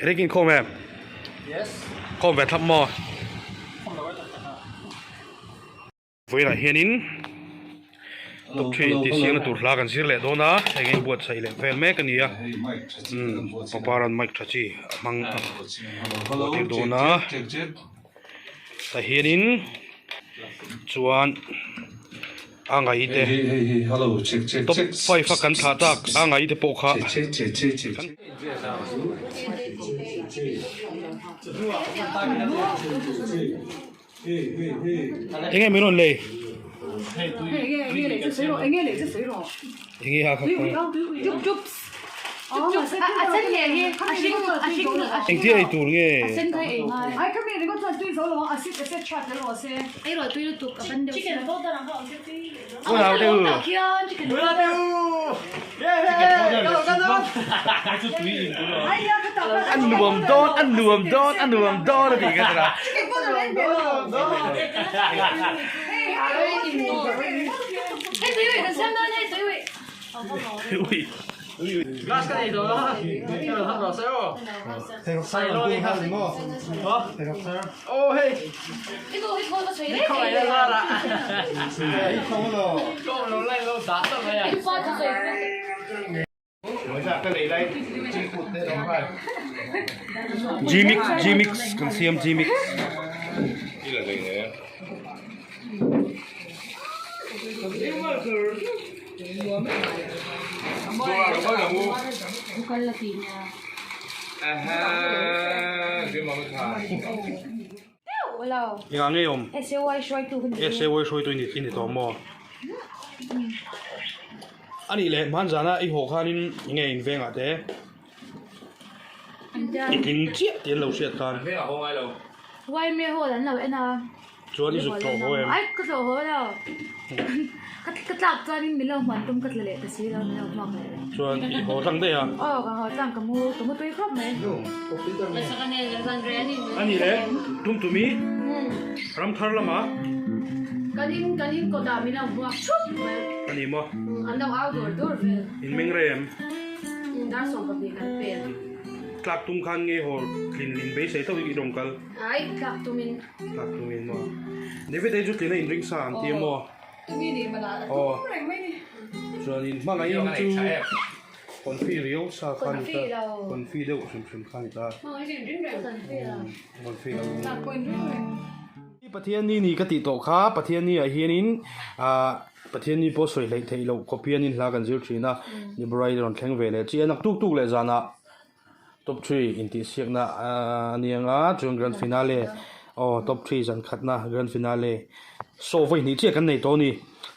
Eric in khawm em? Yes. Khawm ve thlap maw? Vawiinah hianin top three tih siamna tur hla kan zir leh dawn a, heng hi buatsaih leh vel mek a ni a, umm paparan mic tha chi a hmang a buattir dawn a, tah hianin chuan a ngaih te top five a kan thlah tak a ngaih te pawh kha. Enge min rawn lei? Enge a kha Engtia ei tur nge? A nuam dawn a nuam dawn a nuam dawn a tih ka tira. Gmix Gmix kan siam Gmix. Engah nge awm? SAY hruaitu i ni tawh maw? A nih leh hmanzana i haw khanin nge in vengah te i tling chiah tih an lo hriat khan. Chuan i zuk tlawh haw em? Ai ka tlawh haw lo. Ka ka tlak chuanin min lo hmuan tum ka tla leh ta si lo min lo hmuak leh lo. Chuan i haw tlang daih a? Aw ka haw tlang ka mu ka mu tui khawp mai. A nih le tum tumi ramthar lamah. Kan in kan in kawtah min lo hmuak thup mai. A ni maw? An lo au dur dur vel. In meng rei em? Dar 12 kan pel. Tlak tum khan nge haw tlin in beisei tawk i rawn kal? Ai tlak tumin. Tlak tumin maw? David ei chu tlina in ring sa an ti a maw? Tumi ni mala a tum reng mai ni. Chuanin hmangaih in chu confi riau sa kha ni ta. Confi deuh hrim hrim kha ni ta. Hmangaih in ring reng. Confi lo. Confi lo. Tlak pawh in ring reng. Pathian ni ni ka tih tawh kha Pathian ni ah hianin ah Pathian ni pawh sawi hleih theih loh khawp hianin hla kan zir thin a. Ni rawn thleng ve leh chi a naktuk tuk leh zanah Top three intihsiakna a ni ang a, chuan grand finale aw top three zan khatna grand finale show vawi hnih chiah kan nei tawh a ni.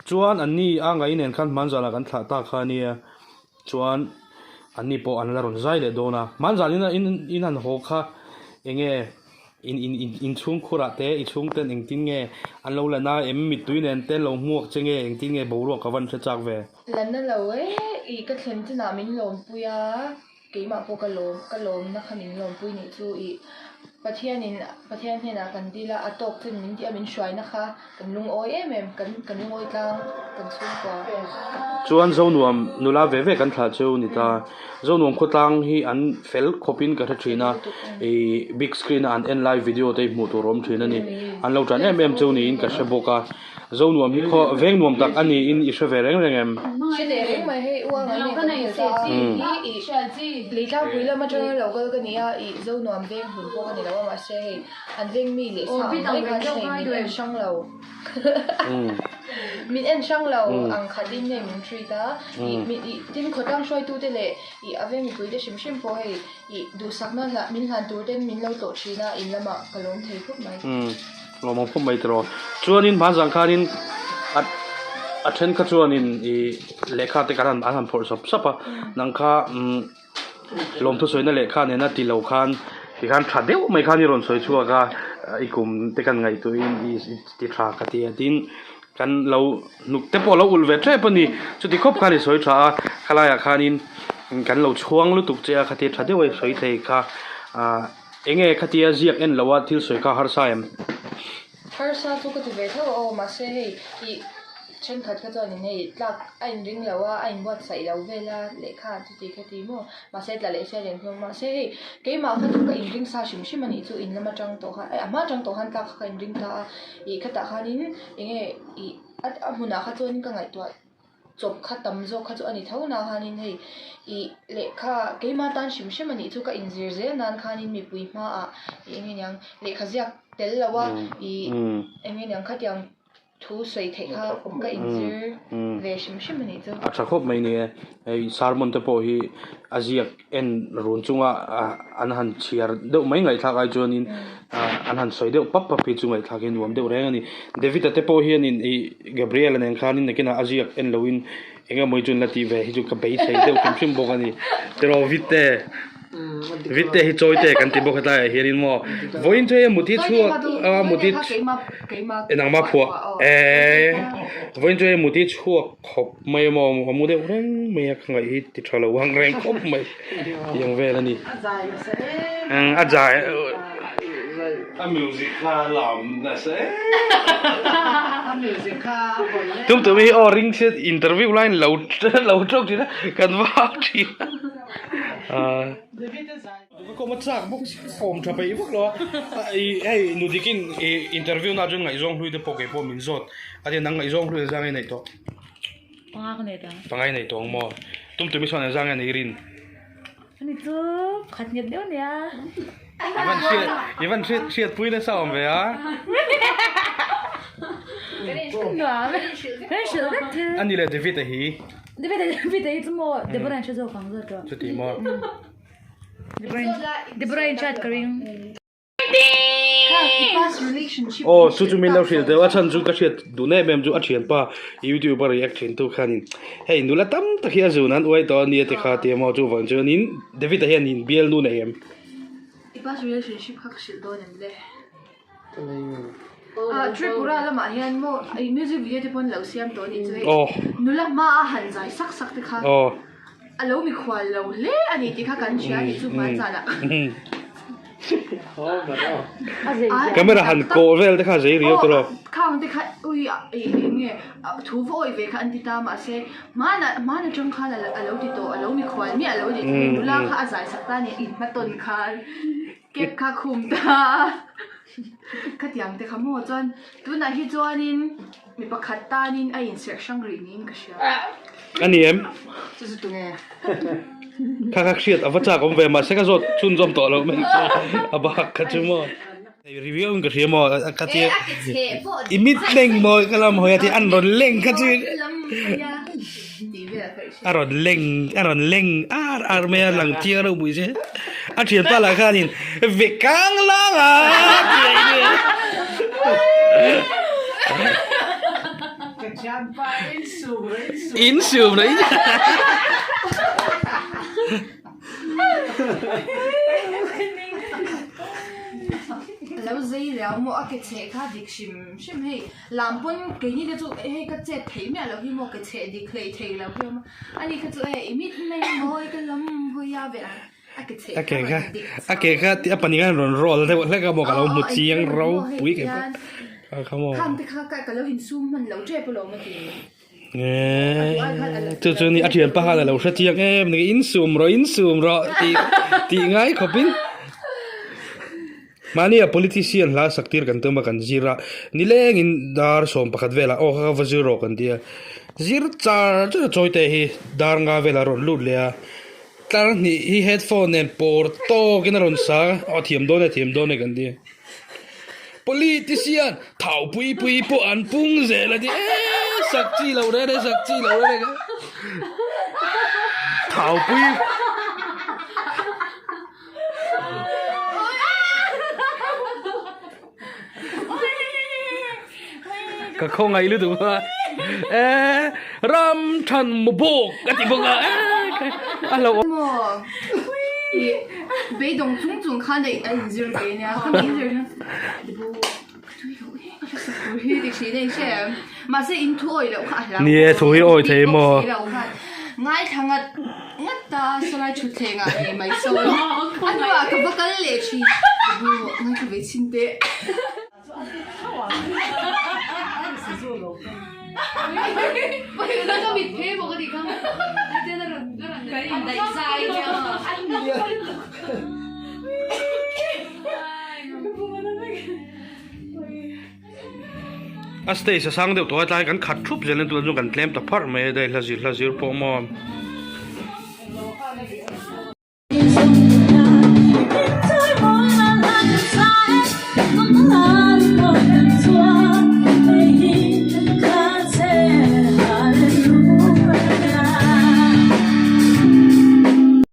Chuan an ni a ngai nen khan hmanzanah kan thlah tak kha a nia, chuan an ni pawh an la rawn zai leh dawn a. Hmanzan in in in han haw kha eng nge in in in inchhungkhurah te i chhungten engtin nge an lo la na em mittui nen te lo hmuak che nge engtin nge boruak ka van hre chak ve. La na lo e, i ka thlen chinah min lawmpui a. Keimah pawh ka lawm, ka lawmna kha min lawmpui nih chu ih Pathianin Pathian hnenah kan dil a, a tawk chen min tih a min hruaina kha kan lungawi em em, kan kan lungawi tlang kan chhungkua. Chuan Zonuam nula ve ve kan thlah cheu ni ta. Zonuam khawtlang hi an fel khawpin ka hre thin a, ih big screen a an en lai video te hi hmuh tur a awm thin a ni. An lo tan em em cheu niin ka hre bawk a. Zonuam hi khaw veng nuam tak a niin i hre ve reng reng em? Hre leh reng mai hei uang an nei kan hel ta a, hi i Leitlangpui lam atanga lo kal ka ni a, i Zonuam veng hlun pawh ka ni lo a mahse hei an veng mi leh sa ang mai khan hei min en hrang lo min en hrang lo ang khatin hei min treat a, i mi i tin khawtlang hruaitute leh i a veng mipuite hrim hrim pawh hei i duhsakna hla min hlan tur ten min lo tlawh thin a in lamah ka lawm thei khawp mai. Lawmawm khawp mai tiraw. Chuanin hmanzang khanin a a then kha chuanin ih lehkha te kan han an han phawrh sap sap a nang kha umm lawmthu sawina lehkha nena ti lo khan tikhan tha deuh mai khan i rawn sawi chhuak a i kum te kan ngaihtuahin i ti tha ka ti a tin kan lo hnuk te pawh a lo ulh ve tep a ni chuti khawp khan i sawi tha a khalaiah khanin kan lo chhuang lutuk che a khatia tha deuh a i sawi thei kha ah. Enge khatia ziak en loa thil sawi kha harsa em? Harsa chu ka ti ve tho aw, mahse hei ih thenkhat kha chuanin hei tlak a inring lo a, a inbuatsaih lo vel a lehkha chuti kha ti maw, mahse tla leh sia lian hlawm mahse hei keimah kha chu ka inring sa hrim hrim a nih chu in lam atang tawh khan a hma atang tawh khan tlak kha ka inring ta a, ih khatah khanin enge ih a hmunah kha chuan ka ngaihtuah. chawp kha tam zawk kha chu a ni tho na khanin hei ih lehkha keima tan hrim hrim a nih chu ka inzir zel nan khanin mipui hmaah ih eng nge niang lehkha ziak tel lo a ih eng nge niang khatiang thu sawi theih kha ka inzir ve hrim hrim a nih chu. A tha khawp mai ni e, hei sermon te pawh hi a ziak en run chunga an han chhiar deuh mai ngaihthlak ai chuanin an han sawi deuh pap pap hi chu ngaihthlak hi nuam deuh reng a ni. David-a te pawh hianin ih Gabriel-a nen khanin nakinah a ziak en loin eng emaw hi chu an la tih ve hi chu ka beisei deuh hrim hrim bawk a ni. Tiraw Vitte? Vitte hi chawi te kan ti bawk hetlaiah hianin maw vawiin chu hei mut hi chhuak a mut hi nangmah phuah eee vawiin chu hei mut hi chhuak khawp mai a maw a mu deuh reng mai a ka ngaih hi ti tha lo ang reng khawp mai tih ang vel a ni a zai A music kha lam nasa em. A music kha a hawn em. Tum tum hi aw ring se interview lai in lo lo tawk thin a kan vak thin a. Ka kawm a chak bawk si ka kawm tha peih vak lo a hei nudikin interview na chuan ngaihzawng hlui te pawh kei pawh min zawt a tia nang ngaihzawng hlui zang i neih tawh. Panga ka nei ta. Panga i nei tawh ang maw tum tum hi sawn zang i nei rin. Ani chu khat nghet deuh ania. I van hriat i van hriat hriat pui nasa awm ve a. Nuam. Kan hrilh vek thil. Ani leh David a hi. David a David a hi chu maw Deborah in hre zawk ang zawk tawh. Chuti maw. Deborah Deborah in hriat ka ring. Aw chu chu min lo hrilh deuh a chhan chu ka hriat duh em em chu a thianpa youtube a react thin tu khanin hei nula tam tak hi a zun an uai tawh ania ti kha tia maw chuvang chuanin David a hian in bialnu nei em. I past relationship kha ka hrilh dawn em le? Ah Tripura lamah hian maw music video te pawn lo siam tawh anih chu hei nula hma a han zai sak sak te kha. A lo mikhual lo hle a ni tih kha kan hria a nih chu hmai zanah. Camera han kawh vel te kha zei riau tawh. Khang te kha ui eng nge thu va awih ve kha an ti ta mahse hmanah hman atang khan a lo ti tawh a lo mikhual miah lo a nih chu nula kha a zai sak ta a ni inhmatawn khan cap kha khum ta a khatiang te kha maw chuan tunah hi chuanin Mi pakhat tanin a inserh hrang rih niin ka hria. A ni em? Chu chu tunge? Kha kha hriat a va chak awm ve mahse ka zawt chhunzawm tawh lo mai chu a bak kha chu maw. Review in ka hria maw ka tia i mit leng maw ka lam hawi a tia an rawn leng kha chu a rawn leng a rawn leng ar ar mai a lang chiang reuh pui che a thianpa lah khanin ve kang lang a tih a in Ka thianpa in sum rei sum in sum rei Lo zei riau maw a ke chheh kha dik hrim hrim hei. Lam pawn keini te chu hei ka chet theih miah loh hi maw ka chheh dik hleih thei loh hi awm a, ani kha chu hei i mit mai mawi ka lam hawi a vel ang a ke chheh A ke kha a ke kha a pahnih khan rawn roll deuh hlek a maw ka lo hmu chiang ropui ke pawh kha maw. Khang te kha ka lo insum hman lo tep alawm a ti. Eee chu chu ni a thianpa khan a lo hre chiang em ni insum rawh insum rawh tih tih ngai khawpin. Mahnia politician hla sak tir kan tum a kan zir a, nilengin dar 11 velah aw kha kha va zir rawh kan ti a, zir char char a chawi te hi dar nga velah a rawn lut leh a, tlar hnih hi headphone nen pawr tawkin a rawn sa a, aw thiam dawn e thiam dawn e kan ti a, politician thau pui pui pawh an pung zel a ti eee sak chi lo reng reng sak chi lo reng reng thau pui. Ka khawngaih lutuk a eh ram than mu bawk a ti bawk a eh a lo Maw i beidawng chung chung khan a inzir ve nia kha mi inzir hian ka tui loh em ka hre sak tur hi ti thin a in hre em mahse in thu awih loh kha a hlau Ni e thu hi awih thei maw Ngaithla ngat ngat ta sawlai thutthleng ah ngei mai sawn a hnuah ka va kal leh thin. Ngaithla ve chhin teh. A stage a sang deuh tawh a tlai kan khat thup zel a tunah chuan kan tlem ta pharh mai a hei hla zir hla zir pawh maw.